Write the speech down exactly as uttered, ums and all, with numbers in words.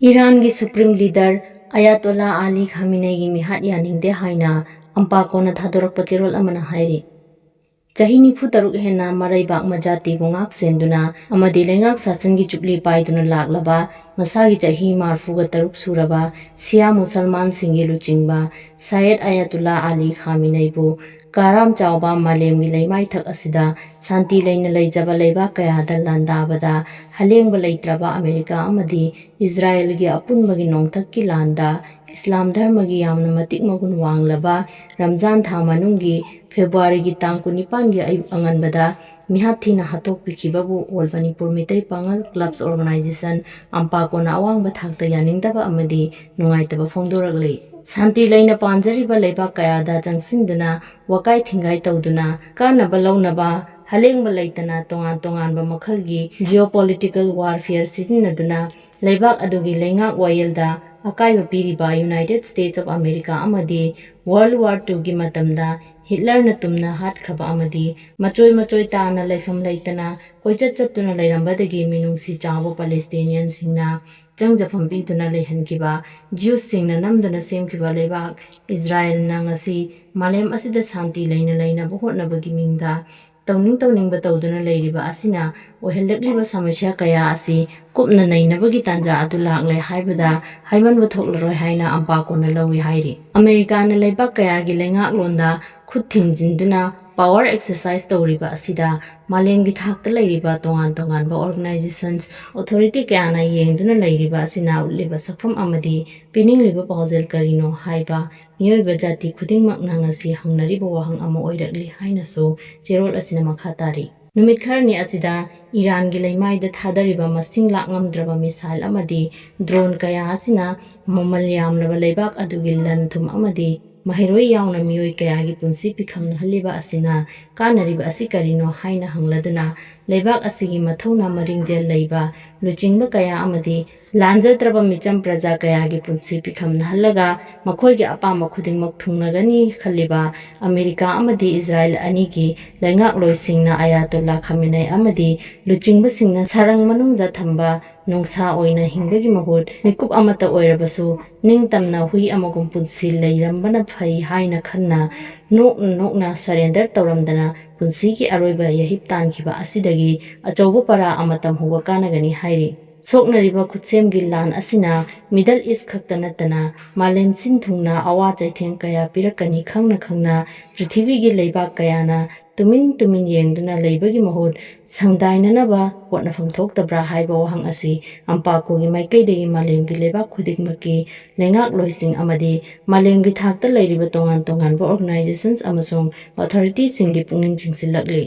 ꯏꯔꯥꯟꯒꯤ supreme leader ꯑꯌꯥꯇꯣꯂꯥ ꯑꯂꯤ ꯈꯥꯃꯤꯅꯩꯒꯤ ꯃꯤꯍꯥꯠ ꯌꯥꯅꯤꯡꯗꯦ ꯍꯥꯏꯅ ꯑꯝꯄꯥꯀꯣꯅ ꯊꯥꯗꯣꯔꯛꯄ ꯆꯦꯔꯣꯜ ꯑꯃꯅ ꯍꯥꯏꯔꯤ꯫ ꯆꯍꯤ ꯅꯤꯐꯨ ꯇꯔꯨꯛ ꯍꯦꯟꯅ ꯃꯔꯩꯕꯥꯛ ꯃꯖꯥꯇꯤꯕꯨ ꯉꯥꯛ ꯁꯦꯟꯗꯨꯅ ꯑꯃꯗꯤ ꯂꯩꯉꯥꯛ ꯁꯥꯁꯟꯒꯤ ꯆꯨꯞꯂꯤ ꯄꯥꯏꯗꯨꯅ ꯂꯥꯛꯂꯕ ꯃꯁꯥꯒꯤ ꯆꯍꯤ ꯃꯔꯐꯨꯒ ꯇꯔꯨꯛ ꯁꯨꯔꯕ ꯁꯤꯌꯥ ꯃꯨꯁꯜꯃꯥꯟꯁꯤꯡꯒꯤ ꯂꯨꯆꯤꯡꯕ ꯁꯌꯦꯗ ꯑꯌꯥꯇꯨꯜꯂꯥ ꯑꯂꯤ ꯈꯥꯃꯤꯅꯩꯕꯨ ꯀꯥꯔꯥꯝ ꯆꯥꯎꯕ ꯃꯥꯂꯦꯝꯒꯤ ꯂꯩꯃꯥꯏꯊꯛ ꯑꯁꯤꯗ ꯁꯥꯟꯇꯤ ꯂꯩꯅ ꯂꯩꯖꯕ ꯂꯩꯕꯥꯛ ꯀꯌꯥꯗ ꯂꯥꯟꯗꯥꯕꯗ ꯍꯂꯦꯡꯕ ꯂꯩꯇ꯭ꯔꯕ ꯑꯃꯦꯔꯤꯀꯥ ꯑꯃꯗꯤ ꯏꯖꯔꯥꯌꯦꯜꯒꯤ ꯑꯄꯨꯟꯕꯒꯤ ꯅꯣꯡꯊꯛꯀꯤ ꯂꯥꯟꯗ ꯏꯁꯂꯥꯝ ꯙꯔꯃꯒꯤ ꯌꯥꯝꯅ ꯃꯇꯤꯛ ꯃꯒꯨꯟ ꯋꯥꯡꯂꯕ ꯔꯝꯖꯥꯟ ꯊꯥ ꯃꯅꯨꯡꯒꯤ ꯐꯦꯕ꯭ꯔꯨꯋꯥꯔꯤꯒꯤ ꯇꯥꯡ ꯀꯨꯟꯅꯤꯄꯥꯟꯒꯤ ꯑꯌꯨꯛ ꯑꯉꯟꯕꯗ ꯃꯤꯍꯥꯠ ꯊꯤꯅ ꯍꯥꯠꯇꯣꯛꯄꯤꯈꯤꯕꯕꯨ ꯑꯣꯜ ꯃꯅꯤꯄꯨꯔ ꯃꯤꯇꯩ ꯄꯥꯉꯜ ꯀ꯭ꯂꯕꯁ ꯑꯣꯔꯒꯅꯥꯏꯖꯦꯁꯟ ꯑꯝꯄꯥꯀꯣꯅ ꯑꯋꯥꯡꯕ ꯊꯥꯛꯇ ꯌꯥꯅꯤꯡꯗꯕ ꯑꯃꯗꯤ ꯅꯨꯡꯉꯥꯏꯇꯕ ꯐꯣꯡꯗꯣꯔꯛꯂꯤ꯫ ꯁꯥꯟꯇꯤ ꯂꯩꯅ ꯄꯥꯟꯖꯔꯤꯕ ꯂꯩꯕꯥꯛ ꯀꯌꯥꯗ ꯆꯪꯁꯤꯟꯗꯨꯅ ꯋꯥꯀꯥꯏ ꯊꯤꯡꯒꯥꯏ ꯇꯧꯗꯨꯅ ꯀꯥꯟꯅꯕ ꯂꯧꯅꯕ ꯍꯂꯦꯡꯕ ꯂꯩꯇꯅ ꯇꯣꯉꯥꯟ ꯇꯣꯉꯥꯟꯕ ꯃꯈꯜꯒꯤ geopolitical warfare ꯁꯤꯖꯤꯟꯅꯗꯨꯅ ꯂꯩꯕꯥꯛ ꯑꯗꯨꯒꯤ ꯂꯩꯉꯥꯛ ꯋꯥꯌꯦꯜꯗ ꯑꯀꯥꯏꯕ ꯄꯤꯔꯤꯕ United States of America ꯑꯃꯗꯤ World War Two ꯒꯤ ꯃꯇꯝꯗ ꯍꯤꯠꯂꯔꯅ ꯇꯨꯝꯅ ꯍꯥꯠꯈ꯭ꯔꯕ ꯑꯃꯗꯤ ꯃꯆꯣꯏ ꯃꯆꯣꯏ ꯇꯥꯅ ꯂꯩꯐꯝ ꯂꯩꯇꯅ ꯀꯣꯏꯆꯠ ꯆꯠꯇꯨꯅ ꯂꯩꯔꯝꯕꯗꯒꯤ ꯃꯤꯅꯨꯡꯁꯤ ꯆꯥꯎꯕ ꯄꯂꯦꯁꯇꯤꯅꯤꯌꯟꯁꯤꯡꯅ ꯆꯪꯖꯐꯝ ꯄꯤꯗꯨꯅ ꯂꯩꯍꯟꯈꯤꯕ ꯖ꯭ꯌꯨꯁꯁꯤꯡꯅ ꯅꯝꯗꯨꯅ ꯁꯦꯝꯈꯤꯕ ꯂꯩꯕꯥꯛ ꯏꯖꯔꯥꯌꯦꯜꯅ ꯉꯁꯤ ꯃꯥꯂꯦꯝ ꯑꯁꯤꯗ ꯁꯥꯟꯇꯤ ꯂꯩꯅ ꯂꯩꯅꯕ ꯍꯣꯠꯅꯕꯒꯤ ꯅꯤꯡꯗ ꯇꯧꯅꯤꯡ ꯇꯧꯅꯤꯡꯕ ꯇꯧꯗꯨꯅ ꯂꯩꯔꯤꯕ ꯑꯁꯤꯅ ꯑꯣꯏꯍꯜꯂꯛꯂꯤꯕ ꯁꯃꯁ꯭ꯌꯥ ꯀꯌꯥ ꯑꯁꯤ ꯀꯨꯞꯅ ꯅꯩꯅꯕꯒꯤ ꯇꯥꯟꯖꯥ ꯑꯗꯨ ꯂꯥꯛꯂꯦ ꯍꯥꯏꯕꯗ ꯍꯥꯏꯃꯟꯕ ꯊꯣꯛꯂꯔꯣꯏ ꯍꯥꯏꯅ ꯑꯝꯄꯥꯀꯣꯅ ꯂꯧꯏ ꯍꯥꯏꯔꯤ꯫ ꯑꯃꯦꯔꯤꯀꯥꯅ ꯂꯩꯕꯥꯛ ꯀꯌꯥꯒꯤ ꯂꯩꯉꯥꯛꯂꯣꯟꯗ ꯈꯨꯠ ꯊꯤꯡꯖꯤꯟꯗꯨꯅ power exercise ꯇꯧꯔꯤꯕ ꯑꯁꯤꯗ ꯃꯥꯂꯦꯝꯒꯤ ꯊꯥꯛꯇ ꯂꯩꯔꯤꯕ ꯇꯣꯉꯥꯟ ꯇꯣꯉꯥꯟꯕ organizations, authority ꯀꯌꯥꯅ ꯌꯦꯡꯗꯨꯅ ꯂꯩꯔꯤꯕ ꯑꯁꯤꯅ ꯎꯠꯂꯤꯕ ꯁꯛꯐꯝ ꯑꯃꯗꯤ ꯄꯤꯅꯤꯡꯂꯤꯕ ꯄꯥꯎꯖꯦꯜ ꯀꯔꯤꯅꯣ ꯍꯥꯏꯕ ꯃꯤꯑꯣꯏꯕ ꯖꯥꯇꯤ ꯈꯨꯗꯤꯡꯃꯛꯅ ꯉꯁꯤ ꯍꯪꯅꯔꯤꯕ ꯋꯥꯍꯪ ꯑꯃ ꯑꯣꯏꯔꯛꯂꯤ ꯍꯥꯏꯅꯁꯨ ꯆꯦꯔꯣꯜ ꯑꯁꯤꯅ ꯃꯈꯥ ꯇꯥꯔꯤ꯫ ꯅꯨꯃꯤꯠ ꯈꯔꯅꯤ ꯑꯁꯤꯗ ꯏꯔꯥꯟꯒꯤ ꯂꯩꯃꯥꯏꯗ ꯊꯥꯗꯔꯤꯕ ꯃꯁꯤꯡ ꯂꯥꯛ ꯉꯝꯗ꯭ꯔꯕ missile ꯑꯃꯗꯤ drone ꯀꯌꯥ ꯑꯁꯤꯅ ꯃꯃꯜ ꯌꯥꯝꯂꯕ ꯂꯩꯕꯥꯛ ꯑꯗꯨꯒꯤ ꯂꯟ ꯊꯨꯝ ꯑꯃꯗꯤ ꯃꯍꯩꯔꯣꯏ ꯌꯥꯎꯅ ꯃꯤꯑꯣꯏ ꯀꯌꯥꯒꯤ ꯄꯨꯟꯁꯤ ꯄꯤꯈꯝꯅꯍꯜꯂꯤꯕ ꯑꯁꯤꯅ ꯀꯥꯟꯅꯔꯤꯕ ꯑꯁꯤ ꯀꯔꯤꯅꯣ ꯍꯥꯏꯅ ꯍꯪꯂꯗꯨꯅ ꯂꯩꯕꯥꯛ ꯑꯁꯤꯒꯤ ꯃꯊꯧꯅꯥ ꯃꯔꯤꯡꯖꯦꯜ ꯂꯩꯕ ꯂꯨꯆꯤꯡꯕ ꯀꯌꯥ ꯑꯃꯗꯤ ꯂꯥꯟꯖꯗ꯭ꯔꯕ ꯃꯤꯆꯝ ꯄ꯭ꯔꯖꯥ ꯀꯌꯥꯒꯤ ꯄꯨꯟꯁꯤ ꯄꯤꯈꯝꯅꯍꯜꯂꯒ ꯃꯈꯣꯏꯒꯤ ꯑꯄꯥꯝꯕ ꯈꯨꯗꯤꯡꯃꯛ ꯊꯨꯡꯅꯒꯅꯤ ꯈꯜꯂꯤꯕ ꯑꯃꯦꯔꯤꯀꯥ ꯑꯃꯗꯤ ꯏꯖꯔꯥꯌꯦꯜ ꯑꯅꯤꯒꯤ ꯂꯩꯉꯥꯛꯂꯣꯏꯁꯤꯡꯅ ꯑꯌꯥꯇꯣꯜꯂꯥ ꯈꯥꯃꯤꯅꯩ ꯑꯃꯗꯤ ꯂꯨꯆꯤꯡꯕꯁꯤꯡꯅ ꯁꯥꯔꯪ ꯃꯅꯨꯡꯗ ꯊꯝꯕ ꯅꯣꯡꯁꯥ ꯑꯣꯏꯅ ꯍꯤꯡꯕꯒꯤ ꯃꯍꯨꯠ ꯃꯤꯀꯨꯞ ꯑꯃꯠꯇ ꯑꯣꯏꯔꯕꯁꯨ ꯅꯤꯡꯇꯝꯅ ꯍꯨꯏ ꯑꯃꯒꯨꯝ ꯄꯨꯟꯁꯤ ꯂꯩꯔꯝꯕꯅ ꯐꯩ ꯍꯥꯏꯅ ꯈꯟꯅ ꯅꯣꯛꯅ ꯅꯣꯛꯅ surrender ꯇꯧꯔꯝꯗꯅ ꯄꯨꯟꯁꯤꯒꯤ ꯑꯔꯣꯏꯕ ꯌꯥꯍꯤꯞ ꯇꯥꯟꯈꯤꯕ ꯑꯁꯤꯗꯒꯤ ꯑꯆꯧꯕ ꯄꯔꯥ ꯑꯃ ꯇꯝꯍꯧꯕ ꯀꯥꯟꯅꯒꯅꯤ ꯍꯥꯏꯔꯤ꯫ ꯁꯣꯛꯅꯔꯤꯕ ꯈꯨꯠꯁꯦꯝꯒꯤ ꯂꯥꯟ ꯑꯁꯤꯅ Middle East ꯈꯛꯇ ꯅꯠꯇꯅ ꯃꯥꯂꯦꯝ ꯁꯤꯟ ꯊꯨꯡꯅ ꯑꯋꯥ ꯆꯩꯊꯦꯡ ꯀꯌꯥ ꯄꯤꯔꯛꯀꯅꯤ ꯈꯪꯅ ꯈꯪꯅ ꯄ꯭ꯔꯤꯊꯤꯕꯤꯒꯤ ꯂꯩꯕꯥꯛ ꯀꯌꯥꯅ ꯇꯨꯃꯤꯟ ꯇꯨꯃꯤꯟ ꯌꯦꯡꯗꯨꯅ ꯂꯩꯕꯒꯤ ꯃꯍꯨꯠ ꯁꯪꯗꯥꯏꯅꯅꯕ ꯍꯣꯠꯅꯐꯝ ꯊꯣꯛꯇꯕ꯭ꯔꯥ ꯍꯥꯏꯕ ꯋꯥꯍꯪ ꯑꯁꯤ ꯑꯝꯄꯥꯀꯣꯒꯤ ꯃꯥꯏꯀꯩꯗꯒꯤ ꯃꯥꯂꯦꯝꯒꯤ ꯂꯩꯕꯥꯛ ꯈꯨꯗꯤꯡꯃꯛꯀꯤ ꯂꯩꯉꯥꯛꯂꯣꯏꯁꯤꯡ ꯑꯃꯗꯤ ꯃꯥꯂꯦꯝꯒꯤ ꯊꯥꯛꯇ ꯂꯩꯔꯤꯕ ꯇꯣꯉꯥꯟ ꯇꯣꯉꯥꯟꯕ organizations ꯑꯃꯁꯨꯡ authorityꯁꯤꯡꯒꯤ ꯄꯨꯛꯅꯤꯡ ꯆꯤꯡꯁꯤꯜꯂꯛꯂꯤ꯫